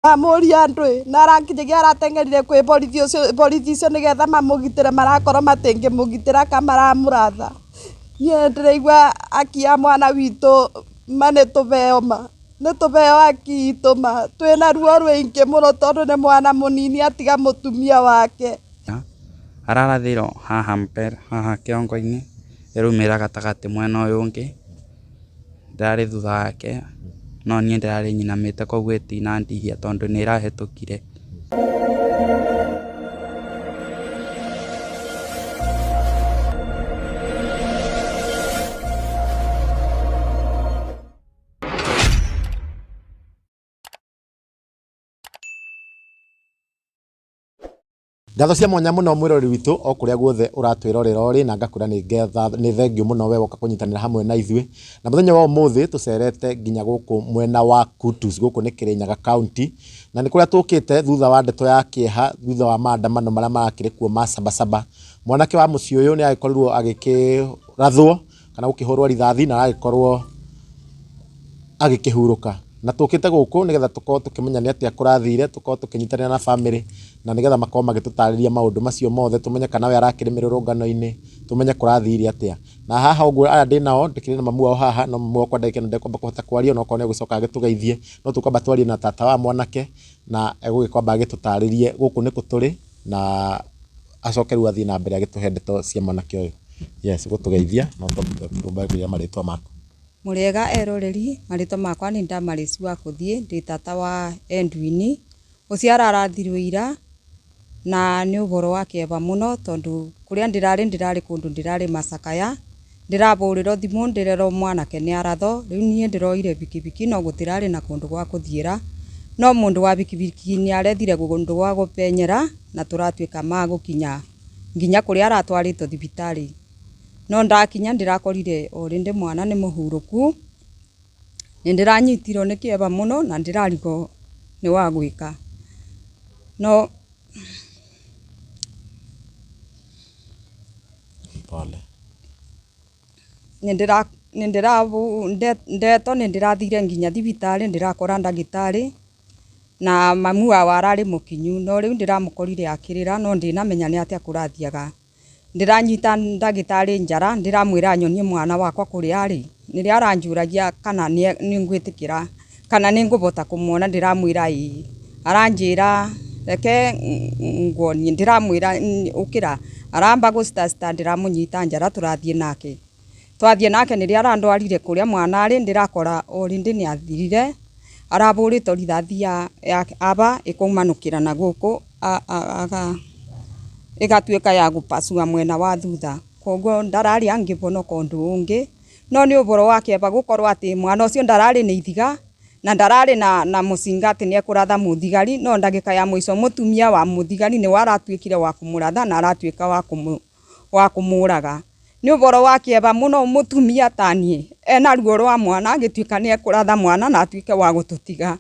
Amũria andũ ĩ na aranginyagia arateng'erire kwĩ borithi ũcio borithi icio nĩgetha mamũgitĩre marakorwo matingĩmũgitĩra ka maramũratha. Niĩ ndĩraigua haki ya mwana witũ ma nĩtũheo ma, nĩtũheo haki itũ ma, twĩna ruo rũingĩ mũno tondũ nĩ mwana mũnini atiga mũtumia wake. Ararathĩirwo haha mbere haha kĩongo-inĩ ĩraumĩra gatagatĩ mwena ũyũ ũngĩ. Ndĩrarĩ thutha wake no niĩ ndĩrarĩ nyinamĩte koguo ĩtinandihia tondũ nĩ ĩrahĩtũkire. Ngatho cia mwanya mũno mwĩroreri witũ o kũrĩa guothe ũratwĩrorera ũrĩ na ngakwĩra nĩ ngetha nĩ thengiũ mũno we woka kũnyitanĩra hamwe na ithuĩ. Na mũthenya wa ũmũthĩ tũcerete nginya gũkũ mwena wa Kutus, gũkũ nĩ Kĩrĩnyaga county, na nĩ kũrĩa tũkĩte thutha wa ndeto ya kĩeha thutha wa maandamano marĩa marakĩrĩ kuo ma Sabasaba. Mwanake wa mũciĩ ũyũ nĩ agĩkorirwo agĩkĩrathwo kana gũkĩhũrwo rithathi na aragĩkorwo agĩkĩhurũka. Na tũkĩte gũkũ nĩgetha tũkorwo tũkĩmenya nĩ atĩa kũrathire, tũkorwo tũkĩnyitanĩra na bamĩrĩ na nĩgetha makorwo magĩtũtarĩria maũndũ macio mothe, tũmenye kana we arakĩrĩ mĩrũrũngano-inĩ, tũmenye kũrathire atĩa. Na haha ũguo aya ndĩnao, ndĩkĩrĩ na mamu wao haha, no mamu wao kwa ndagĩka ĩno ndekwamba kũhota kwaria onokorwo nĩ egũcoka agĩtũgeithie, no tũkwamba twarie na tata wa mwanake na egũgĩkwamba agĩtũtarĩrie gũkũ nĩkũ tũrĩ na acoke rĩu athiĩ na mbere agĩtũhe ndeto cia mwanake ũyũ. Yes, gũtũgeithia no twambe marĩtwa maku. Mũrĩega eroreri, marĩtwa makwa nĩ Damaris wa kũthiĩ, ndĩ tata wa Edwin, ũcio ararathirwo ira, na nĩ ũhoro wa kĩeva mũno tondũ kũrĩa ndĩrarĩ ndĩrarĩ kũndũ ndĩrarĩ macakaya, ndĩrahũrĩrwo thimũ ndĩrerwo mwanake nĩ aratho, rĩu niĩ ndĩroire bikibiki no gũtirarĩ na kũndũ gwa kũthiĩra, no mũndũ wa bikibiki nĩ arethire kũndũ gwa gũpenyera na tũratuĩka ma gũkinya nginya kũrĩa aratwarĩtwo thibitarĩ. No ndakinya ndĩrakorire already mwana nĩ mũhurũku, nĩ ndĩranyitirwo nĩ kĩeva mũno na ndĩrarigwo nĩ wa gwĩka. No Pole. Ndeto nĩ ndĩrathire nginya thibitarĩ ndĩrakora ndagĩtarĩ na mamu wao ararĩ mũkinyu no rĩu ndĩramũkorire akĩrĩra no ndinamenya nĩ atĩa kũrathiaga. Ndĩranyita ndagĩtarĩ njara ndĩramwĩra anyonie mwana wakwa kũrĩa arĩ nĩrĩo aranjũragia kana nĩ ngwĩtĩkĩra kana nĩ ngũbota kũmuona ndĩramwĩra ĩĩ. Aranjĩra reke nguonie ndĩramwĩra ũkĩra aramba gũcitacita ndĩramũnyita njara tũrathiĩ nake. Twathiĩ nake nĩrĩo arandwarire kũrĩa mwana arĩ ndĩrakora already nĩ athirire arabũrĩtwo rithathi ya aba ĩkaumanũkĩra na gũkũ ĩgatuĩka ya gũpacua mwena wa thutha koguo ndararĩ angĩbonoka ũndũ ũngĩ no nĩ ũboro wa kĩeva gũkorwo atĩ mwana ũcio ndararĩ na ithiga na ndararĩ na mũcinga atĩ nĩ ekũratha mũthigari no ndagĩka ya mũico mũtumia wa mũthigari nĩwe aratuĩkire wa kũmũratha na aratuĩka wa kũmũraga. Nĩ ũboro wa kĩeva mũno mũtumia ta niĩ ena ruo rwa mwana agĩtuĩka nĩ ekũratha mwana na atuĩke wa gũtũtiga.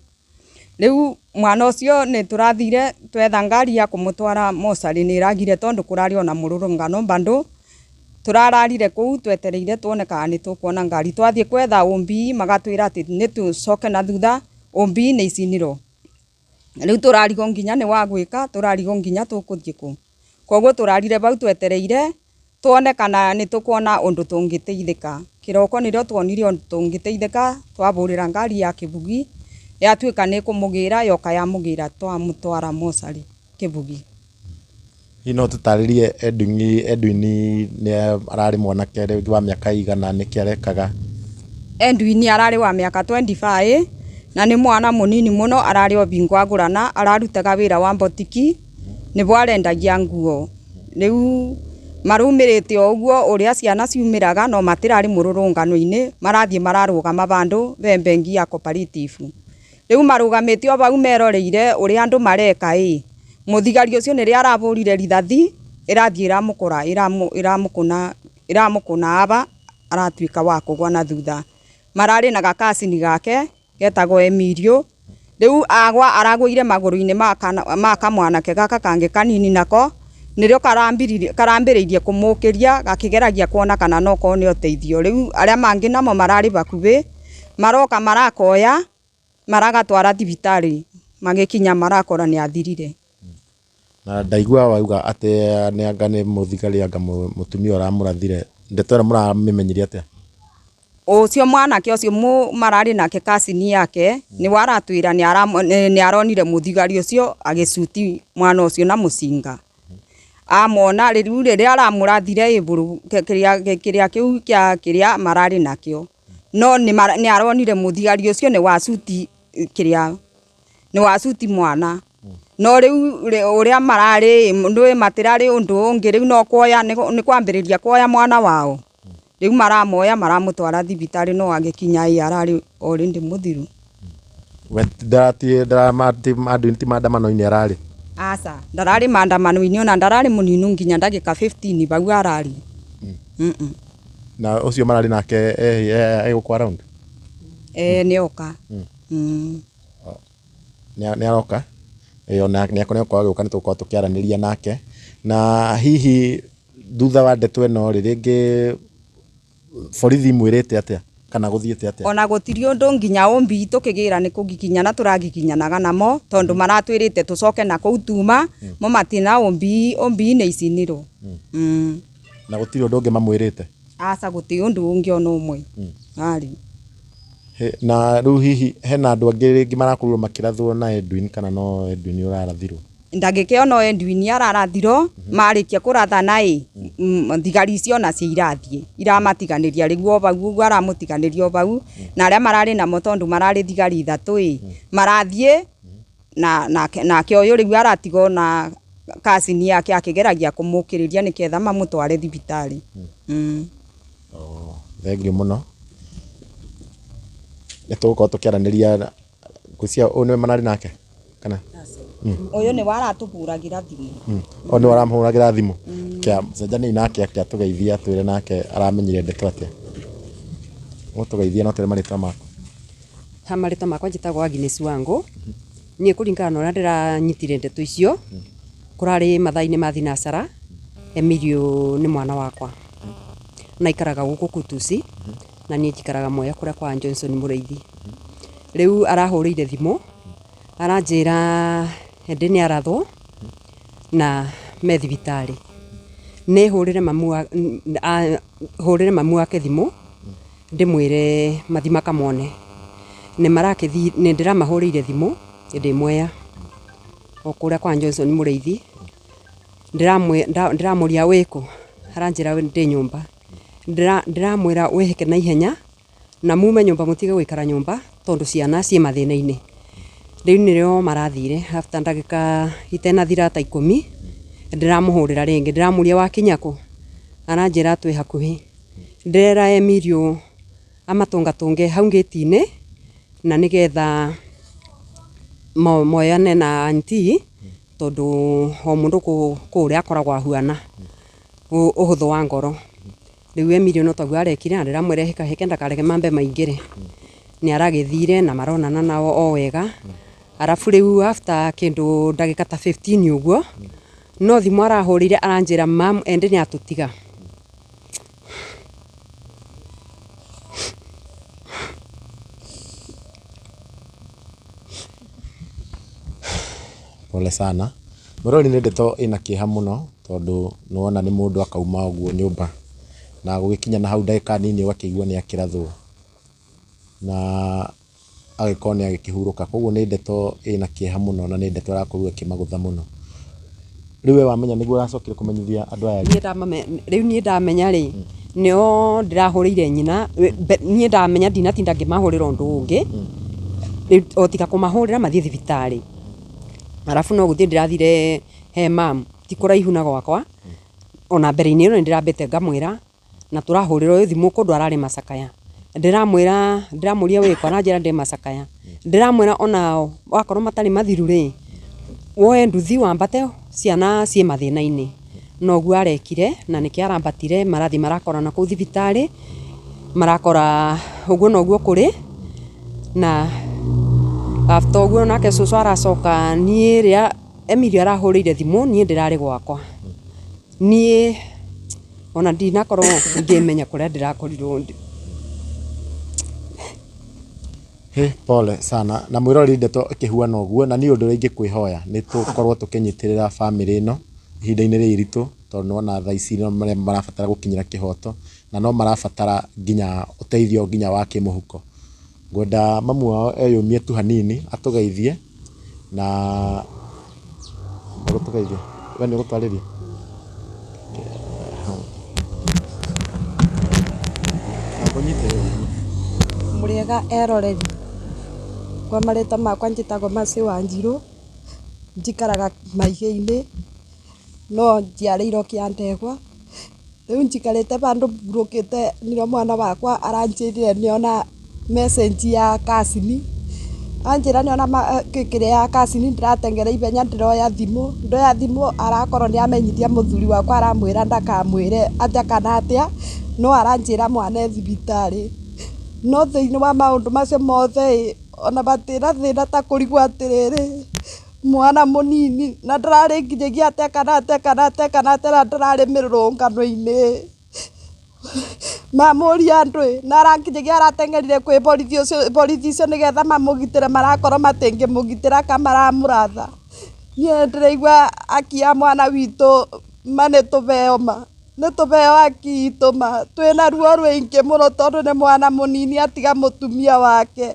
Rĩu mwana ũcio nĩ tũrathire twetha ngari ya kũmũtwara mocarĩ nĩ ĩragire tondũ kũrarĩ ona mũrũrũngano bado tũrararire kũu twetereire tuone kana nĩ tũkuona ngari. Twathiĩ kwetha OB magatwĩra atĩ nĩ tũcoke na thutha OB nĩ icinirwo. Rĩu tũrarigwo nginya nĩ wa gwĩka tũrarigwo nginya tũkũthiĩ kũ. Koguo tũrarire bau twetereire tuone kana nĩ tũkuona ũndũ tũngĩteithĩka. Kĩroko nĩrĩo tuonire ũndũ tũngĩteithĩka twabũrĩra ngari ya Kĩbugi yatuĩka nĩ ĩkũmũgĩra yoka yamũgĩra twamũtwara mocarĩ Kĩbugi. Hihi no ũtũtarĩrie Edwin, Edwin nĩ ararĩ mwanake rĩngĩ wa mĩaka ĩigana, nĩkĩ arekaga? Edwin ararĩ wa mĩaka 25 na nĩ mwana mũnini mũno ararĩ o bingo agũrana ararutaga wĩra wa mbotiki nĩbo arendagia nguo. Rĩu marumĩrĩte o ũguo ũrĩa ciana ciumĩraga no matirarĩ mũrũrũngano-inĩ marathiĩ mararũgama bandũ be bengi ya cooperative. Rĩu marũgamĩte o bau meroreire ũrĩa andũ mareka ĩ mũthigari ũcio nĩrĩo arabũrire rithathi ĩrathiĩ ĩramũkora ĩramũkũna ĩramũkũna aba aratuĩka wa kũgwa na thutha. Mararĩ na gakacini gake getagwo Emilio rĩu agwa aragũire magũrũ-inĩ ma kamwanake gaka kangĩ kanini nako nĩrĩo karambĩrĩirie kũmũkĩria gakĩgeragia kuona kana no kone ũteithio. Rĩu arĩa mangĩ namo mararĩ bakuhĩ maroka marakoya maragatwara thibitarĩ. Magĩkinya marakora nĩ athirire. Na ndaigua wauga atĩ nĩ anga nĩ mũthigari anga mũtumia ũramũrathire, ndeto ĩno mũramĩmenyire atĩa? Ũcio mwanake ũcio mararĩ nake kacini yake nĩwe aratwĩra nĩ aronire mũthigari ũcio agĩcuti mwana ũcio na mũcinga. Amona rĩu rĩrĩa aramũrathire ĩbũrũ kĩrĩa kĩu kĩa kĩrĩa mararĩ nakĩo, no nĩ aronire mũthigari ũcio nĩ wacuti kĩrĩa nĩ wacuti mwana. No rĩu ũrĩa mararĩ ndũĩ matirarĩ ũndũ ũngĩ, rĩu no kuoya nĩ kwambĩrĩria kuoya mwana wao. Rĩu maramoya maramũtwara thibitarĩ, no agĩkinya ĩ ararĩ already mũthiru. We ti maandamano-inĩ ararĩ? Aca, ndararĩ maandamano-inĩ ona ndararĩ mũninu nginya ndagĩka 15 bau ararĩ. Na ũcio mararĩ nake e gũkũ around? Nĩ oka. Nĩ aroka? Ĩĩ ona nĩ egũkorwo agĩũka, nĩ tũgũkorwo tũkĩaranĩria nake. Na hihi thutha wa ndeto ĩno rĩ, rĩngĩ borithi mwĩrĩte atĩa kana gũthiĩte atĩa? Ona gũtirĩ ũndũ nginya ũmbi tũkĩgĩra nĩ kũgiginyana tũragiginyanaga namo, tondũ maratwĩrĩte tũcoke na kũu tuma, mo matina ũmbi nĩ icinirwo. Na gũtirĩ ũndũ ũngĩ mamwĩrĩte? Aca, gũtirĩ ũndũ ũngĩ ona ũmwe. Arĩ. Na rĩu hihi hena andũ angĩ rĩngĩ marakorirwo makĩrathwo na Edwin kana no Edwin ũrarathirwo? Ndagĩka ĩyo no Edwin ararathirwo, marĩkia kũrathana ĩ, thigari icio nacio irathiĩ iramatiganĩria rĩu o bau ũguo aramũtiganĩria o bau, na arĩa mararĩ namo tondũ mararĩ thigari ithatũ ĩ, marathiĩ na nake ũyũ rĩu aratigwo na kacini yake akĩgeragia kũmũkĩrĩria nĩketha mamũtware thibitarĩ. Thengiũ mũno. Nĩ tũgũkorwo tũkĩaranĩria ngwĩciria ũyũ nĩwe mararĩ nake kana? Ũyũ nĩwe aratũhũragĩra thimũ. Ũyũ nĩwe aramũhũragĩra thimũ. Kĩa cenjaniai nake ake atũgeithie atwĩre nake aramenyire ndeto atĩa. Ũtũgeithie na ũtwĩre marĩtwa maku. Ha marĩtwa makwa njĩtagwo Agnes Wango. Niĩ kũringana na ũrĩa ndĩranyitire ndeto icio, kũrarĩ mathaa-inĩ ma thinacara, Emilio nĩ mwana wakwa. Na aikaraga gũkũ Kutusi, na niĩ njikaraga Mwea kũrĩa kwa Johnson Mũrĩithi. Rĩu arahũrĩire thimũ, aranjĩra ĩndĩ nĩ arathwo na me thibitarĩ. Nĩ hũrĩre mamu wake thimũ, ndĩmwĩre mathi makamwone. Nĩ marakĩthi, nĩ ndĩramahũrĩire thimũ ndĩ Mwea o kũrĩa kwa Johnson Mũrĩithi. Ndĩramũria wĩkũ, aranjĩra ndĩ nyũmba. Ndĩramwĩra wĩhĩke na ihenya na mume nyũmba, mũtige gũikara nyũmba tondũ ciana ciĩ mathĩna-inĩ. Rĩu nĩrĩo marathire after ndagĩka itenathira ta 10, ndĩramũhũrĩra rĩngĩ, ndĩramũria wakinya kũ, aranjĩra twĩ hakuhĩ. Ndĩrera Emilio amatũngatũnge hau ngĩti-inĩ na nĩgetha moyane na auntie, tondũ o mũndũ kũrĩa akoragwo ahuana ũhũthũ wa ngoro. Rĩu Emilio no taguo arekire, na ndĩramwĩra hĩka hĩke ndakareke mambe maingĩre. Nĩ aragĩthire na maronana nao o wega. Arabu rĩu after kĩndũ ndagĩka ta 15 ũguo, no thimũ arahũrĩire aranjĩra mam ende nĩ atũtiga. Pole sana. Mũrori nĩ ndeto ĩna kĩeha mũno tondũ nĩwona nĩ mũndũ akauma ũguo nyũmba na gũgĩkinya na hau ndagĩka nini ũgakĩigua nĩ akĩrathwo na agĩkorwo nĩ agĩkĩhurũka. Koguo nĩ ndeto ĩna kĩeha mũno na nĩ ndeto ĩrakorirwo ĩkĩmagũtha mũno. Rĩu we wamenya nĩguo ũracokire kũmenyithia andũ aya? Rĩu niĩ ndamenya rĩ, nĩo ndĩrahũrĩire nyina, niĩ ndamenya ndinatinda ngĩmahũrĩra ũndũ ũngĩ, o tiga kũmahũrĩra mathiĩ thibitarĩ. Arabu no gũthiĩ ndĩrathire he mam, ti kũraihu na gwakwa, ona mbere-inĩ ĩno nĩndĩrambĩte ngamwĩra, na tũrahũrĩra ũyũ thimũ kũndũ ararĩ macakaya. Ndĩramwĩra, ndĩramũria wĩkũ, aranjĩra ndĩ macakaya. Ndĩramwĩra onao wakorwo matarĩ mathiru rĩ, woe nduthi wambate ciana ciĩ mathĩna-inĩ. Noguo arekire na nĩkĩo arambatire, marathiĩ marakorana kũu thibitarĩ, marakora ũguo noguo kũrĩ, na after ũguo nake cũcũ aracoka. Niĩ rĩrĩa Emilio arahũrĩire thimũ, niĩ ndĩrarĩ gwakwa. Niĩ ona ndinakorwo ngĩmenya kũrĩa ndĩrakorirwo ndĩ. He, pole sana na mwĩroreri ndeto ĩkĩhuana ũguo na niĩ ũndũ ũrĩa ingĩkwĩhoya nĩ tũkorwo tũkĩnyitĩrĩra bamĩrĩ ĩno ihinda-inĩ rĩrĩ iritũ tondũ nĩwona thaa ici no marabatara gũkinyĩra kĩhoto na no marabatara nginya ũteithio nginya wa kĩmũhuko. Ngwenda mamu wao eyũmie tu hanini atũgeithie na egũtũgeithia we nĩ ũgũtwarĩria. Ngũnyitĩrĩre ũguo. Mũrĩega eroreri, kwa marĩtwa makwa njĩtagwo Mercy Wanjirũ, njikaraga Maigĩ-inĩ, no njiarĩirwo Kĩandegwa. Rĩu njikarĩte vandũ mburũkĩte nĩrĩo mwana wakwa aranjĩrire nĩona message ya cousin, anjĩra nĩona kĩrĩa ya cousin ndĩrateng'era ihenya ndĩroya thimũ, ndoya thimũ arakorwo nĩamenyithia mũthuri wakwa aramwĩra ndakamwĩre atĩa kana atĩa, no aranjĩra mwana e thibitarĩ. No thĩinĩ wa maũndũ macio mothe ĩ, ona matirĩ thĩna ta kũrigwo atĩrĩrĩ, mwana mũnini na ndararĩ nginyagia atĩa kana atĩa kana atĩa kana atĩa na ndararĩ mĩrũrũngano-inĩ. Mamũria andũ ĩ, na aranginyagia arateng'erire kwĩ borithi ũcio borithi icio nĩgetha mamũgitĩre marakorwo matingĩmũgitĩra ka maramũratha. Niĩ ndĩraigua haki ya mwana witũ ma nĩtũheo ma, nĩtũheo haki itũ ma, twĩna ruo rũingĩ mũno tondũ nĩ mwana mũnini atiga mũtumia wake.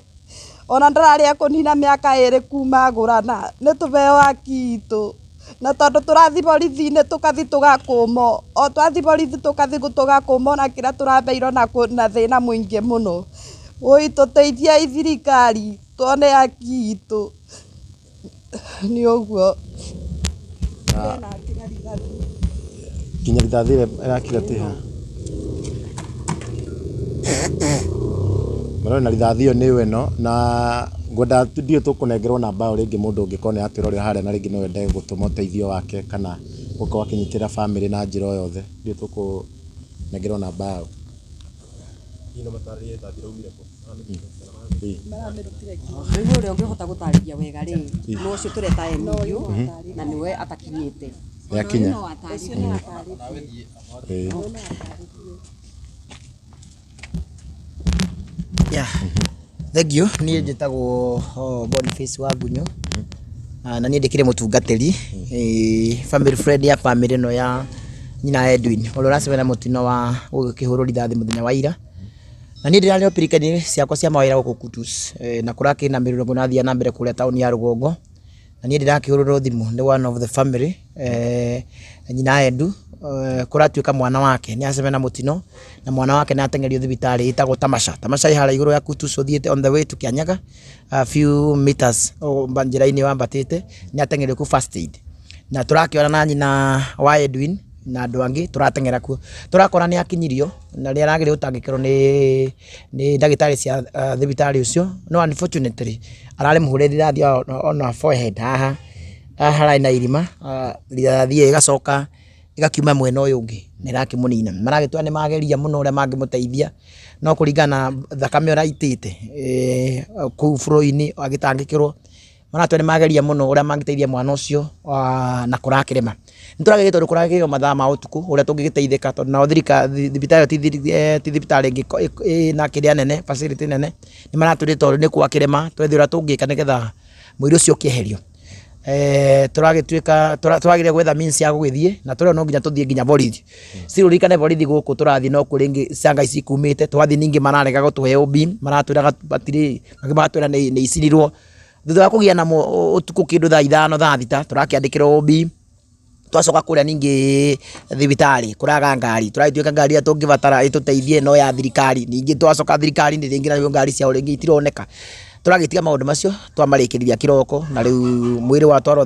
Ona ndararĩ ekũnina mĩaka ĩrĩ kuma agũrana, nĩtũheo haki itũ. Na tondũ tũrathiĩ borithi-inĩ tũkathi tũgakũmwo, o twathiĩ borithi tũkathi tũgakũmwo na kĩrĩa tũraheirwo na thĩna mũingĩ mũno. Wũi tũteithiei thirikari tuone haki itũ. Nĩ ũguo. Nginya rithathi ĩrĩa ĩrakira atĩ ha Mũrore na rithathi ĩyo nĩyo ĩno na ngwenda ndiũ tũkũnengerwo namba o rĩngĩ mũndũ ũngĩkorwo nĩ aratwĩrorera harĩa na rĩngĩ no ende gũtũma ũteithio wake kana gũkorwo akĩnyitĩrĩra bamĩrĩ na njĩra o yothe ndiũ tũkũnengerwo namba yao. Rĩu ũrĩa ũngĩhota gũtarĩria wega rĩ no ũcio tũreta Emilio na nĩwe atakinyĩte. Nĩakinya. No atarĩrie. Ĩĩ. Yeah. Thank you. Niĩ njĩtagwo Boniface Wangunyũ. Na niĩ ndĩkĩrĩ mũtungatĩri, family friend ya family ĩno ya nyina Edwin ũrĩa ũracemania na mũtino wa gũgĩkĩhũrwo rithathi mũthenya wa ira. Na niĩ ndĩrarĩ o pirika-inĩ ciakwa cia mawĩra gũkũ Kutus, na kũrakĩrĩ na mĩrũrũngano ĩrathiaga na mbere kũrĩa taũni ya Rũgongo. Na niĩ ndĩrakĩhũrĩrwo thimũ nĩ one of the family, nyina Edu, kũratuĩka mwana wake nĩ acemania na mũtino na mwana wake nĩ ateng'erio thibitarĩ ĩtagwo Tamasha. Tamasha ĩ harĩa igũrũ ya Kutus ũthiĩte on the way to Kianyaga, a few meters njĩra-inĩ wambatĩte, nĩ ateng'erio kũu first aid. Na tũrakĩona na nyina wa Edwin na andũ angĩ tũrateng'era kuo. Tũrakora nĩ akinyirio na nĩ arageria gũtangĩkĩrwo nĩ ndagĩtarĩ cia thibitarĩ ũcio, no unfortunately ararĩ mũhũre rithathi on her forehead haha, haha hararĩ na irima, rithathi ĩyo ĩgacoka ĩgakiuma mwena ũyũ ũngĩ na ĩrakĩmũnina. Maragĩtua nĩ mageria mũno ũrĩa mangĩmũteithia no kũringana na thakame ũrĩa aitĩte kũu floor-inĩ agĩtangĩkĩrwo, maratua nĩ mageria mũno ũrĩa mangĩteithia mwana ũcio na kũrakĩrema. Nĩ tũrageria tondũ kũrakĩrĩ mathaa ma ũtukũ ũrĩa tũngĩgĩteithĩka tondũ nao thirikari thibitarĩ ĩyo ti thibitarĩ ĩna kĩrĩa nene facility nene, nĩ maratwĩrire tondũ nĩ gwakĩrema twethe ũrĩa tũngĩka nĩgetha mũirũ ũcio ũkĩeherio. Tũragĩtuĩka tũrageria gwetha means ya gũgĩthiĩ na tũrona no nginya tũthiĩ nginya borithi. Still ũririkane borithi gũkũ tũrathiĩ no kũrĩ ingĩ canga ici kumĩte, twathiĩ ningĩ mararega gũtũhe OB, maratwĩra matirĩ, angĩ magatwĩra nĩ icinirwo. Thutha wa kũgia namo ũtukũ kĩndũ thaa 5 thaa 6 tũrakĩandĩkĩrwo OB, twacoka kũrĩa ningĩ thibitarĩ kũraga ngari, tũragĩtuĩka ngari ĩrĩa tũngĩbatara ĩtũteithie no ya thirikari, ningĩ twacoka thirikari-inĩ rĩngĩ nayo ngari ciao rĩngĩ itironeka. Tũragĩtiga maũndũ macio twamarĩkĩrĩria kĩroko na rĩu mwĩrĩ watwarwo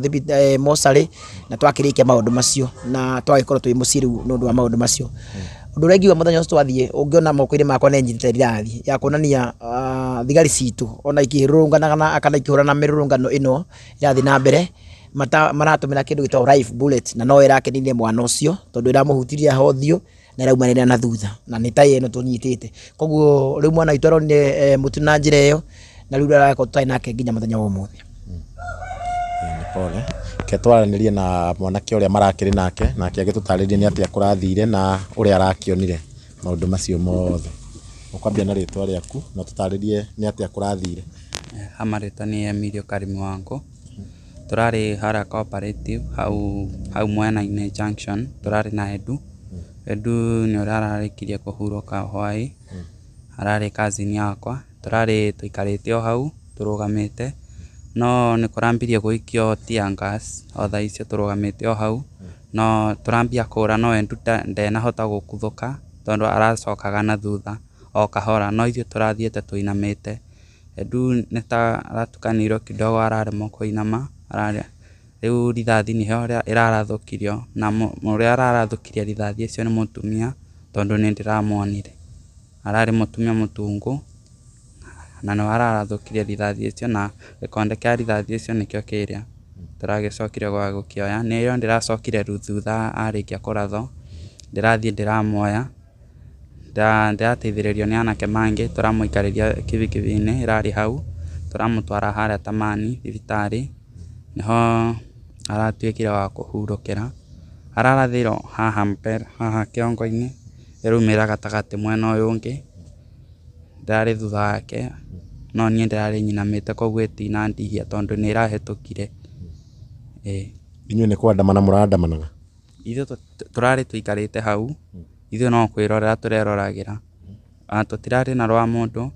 mocarĩ na twakĩrĩkia maũndũ macio na twagĩkorwo twĩ mũciĩ rĩu nĩ ũndũ wa maũndũ macio. Ũndũ ũrĩa ingiuga mũthenya ũcio twathiĩ ũngĩona moko-inĩ makwa nĩ nyitĩte rithathi ya kuonania thigari citũ ona ikĩrũrũngana kana ikĩhũrana mĩrũrũngano ĩno ĩrathiĩ na mbere, maratũmĩra kĩndũ gĩtagwo live bullet na no ĩrakĩninire mwana ũcio tondũ ĩramũhutirie haha ũthiũ na ĩraumanĩra na thutha na nĩ ta ĩno tũnyitĩte. Koguo rĩu mwana witũ aronire mũtino na njĩra ĩyo na rĩu arakorwo tũtarĩ nake nginya mũthenya wa ũmũthĩ. Nĩ pole. Reke twaranĩrie na mwanake ũrĩa marakĩrĩ nake, nake agĩtũtarĩrie nĩ atĩa kũrathire na ũrĩa arakĩonire maũndũ macio mothe. Ũkwambia na rĩtwa rĩaku na ũtũtarĩrie nĩ atĩa kũrathire. Ha marĩtwa nĩ Emilio Karimi Wangũ. Tũrarĩ harĩa cooperative hau hau mwena-inĩ junction tũrarĩ na Edu. Edu nĩ ũrĩa ararĩkirie kũhurũka hwaĩ, ararĩ cousin yakwa. Tũrarĩ tũikarĩte o hau tũrũgamĩte, no nĩ kũrambirie gũikio tear gas o thaa icio tũrũgamĩte o hau, no tũrambia kũra no Edu ndenahota gũkuthũka tondũ aracokaga na thutha o kahora, no ithuĩ tũrathiĩte tũinamĩte. Edu nĩ ta aratukanĩirwo kidogo araremwo kũinama, rĩu rithathi nĩho ĩrarathũkirio na ũrĩa ararathũkirie rithathi icio nĩ mũtumia tondũ nĩ ndĩramuonire. Ararĩ mũtumia mũtungu na nĩwe ararathũkirie rithathi icio na gĩkonde kĩa rithathi icio nĩkĩo kĩrĩa tũragĩcokire gwa gũkĩoya. Nĩyo ndĩracokire thutha arĩkia kũrathwo, ndĩrathiĩ ndĩramuoya, ndĩrateithĩrĩrio nĩ anake mangĩ tũramũikarĩria kibikibi-inĩ ĩrarĩ hau, tũramũtwara harĩa Tamani thibitarĩ, nĩho aratuĩkire wa kũhurũkĩra. Ararathĩirwo haha mbere haha kĩongo-inĩ, ĩraumĩra gatagatĩ mwena ũyũ ũngĩ, ndĩrarĩ thutha wake, no niĩ ndĩrarĩ nyinamĩte koguo ĩtinandihia tondũ nĩ ĩrahĩtũkire. Ĩĩ. Inyuĩ nĩ kũandamana mũraandamanaga? Ithuĩ tũrarĩ tũikarĩte hau, ithuĩ no kwĩrorera tũreroragĩra. Ona tũtirarĩ na rwa mũndũ,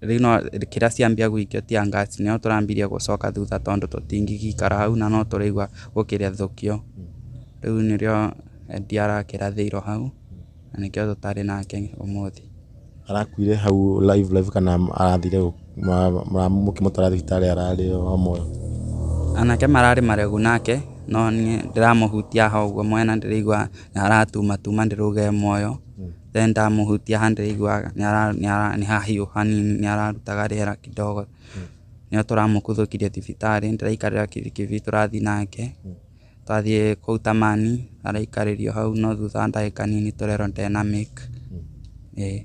rĩu no kĩrĩa ciambia gũikio tear gas nĩho tũrambirie gũcoka thutha tondũ tũtingĩgĩikara hau na no tũraigua gũkĩrethũkio. Rĩu nĩrĩo Eddie arakĩrathĩirwo hau, na nĩkĩo tũtarĩ nake ũmũthĩ. Arakuire hau live live kana arathire mũkĩmũtwara thibitarĩ ararĩ o muoyo? Anake mararĩ maregu nake, no niĩ ndĩramũhutia haha ũguo mwena ndĩraigua nĩ aratumatuma ndĩrauga e muoyo. Then ndamũhutia haha ndĩraigua nĩ hahiũ hanini nĩ ararutaga rĩera kidogo. Nĩho tũramũkuthũkirie thibitarĩ, ndĩraikarĩra kibikibi tũrathiĩ nake. Twathiĩ kũu Tamani, araikarĩrio hau no thutha wa ndagĩka nini tũrerwo ndena make. Ĩĩ.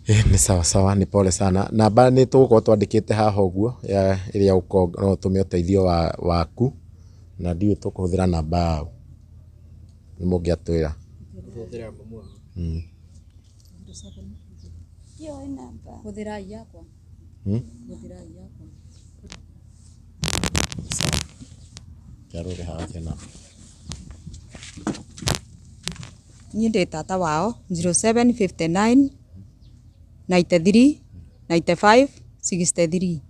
Nĩ sawa sawa, nĩ pole sana. Namba nĩ tũgũkorwo twandĩkĩte haha ũguo ya ĩrĩa no ũtũme ũteithio waku na ndiũĩ tũkũhũthĩra namba yaũ, nĩ mũngĩatwĩra. Hũthĩrai yakwa. Hũthĩrai yakwa. Sawa. Kĩarũre haha kĩna. Niĩ ndĩ tata wao 0759 93 95 63.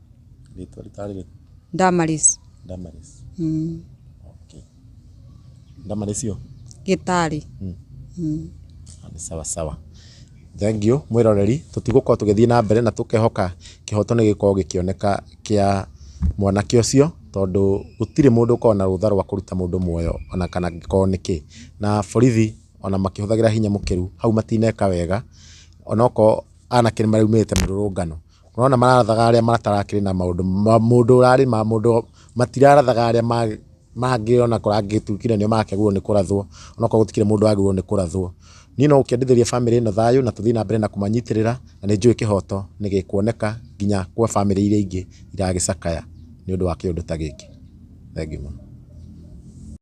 Rĩtwa rĩtarĩ rĩkũ? Damaris. Damaris. Okay. Damaris yo? Gĩtarĩ. Nĩ sawa sawa. Thank you mwĩroreri, tũtigũkorwo tũgĩthiĩ na mbere na tũkehoka kĩhoto nĩ gĩgũkorwo gĩkĩoneka kĩa mwanake ũcio tondũ gũtirĩ mũndũ ũkoragwo na rũtha rwa kũruta mũndũ muoyo ona kana angĩkorwo nĩ kĩ. Na borithi ona makĩhũthagĩra hinya mũkĩru hau matineka wega onokorwo anake nĩ maraumĩte mũrũrũngano. Ũrona mararathaga arĩa matarakĩrĩ na maũndũ, mũndũ ũrarĩma mũndũ matirarathaga arĩa mangĩ ona kũrangĩtuĩkire nĩo marakĩagĩrĩirwo nĩ kũrathwo onokorwo gũtikĩrĩ mũndũ wagĩrĩirwo nĩ kũrathwo. Niĩ no gũkĩendithĩria bamĩrĩ ĩno thayũ na tũthiĩ na mbere na kũmanyitĩrĩra na nĩ njũĩ kĩhoto nĩ gĩkuoneka nginya kwa bamĩrĩ iria ingĩ iragĩcakaya nĩ ũndũ wa kĩũndũ ta gĩkĩ. Thengiũ mũno.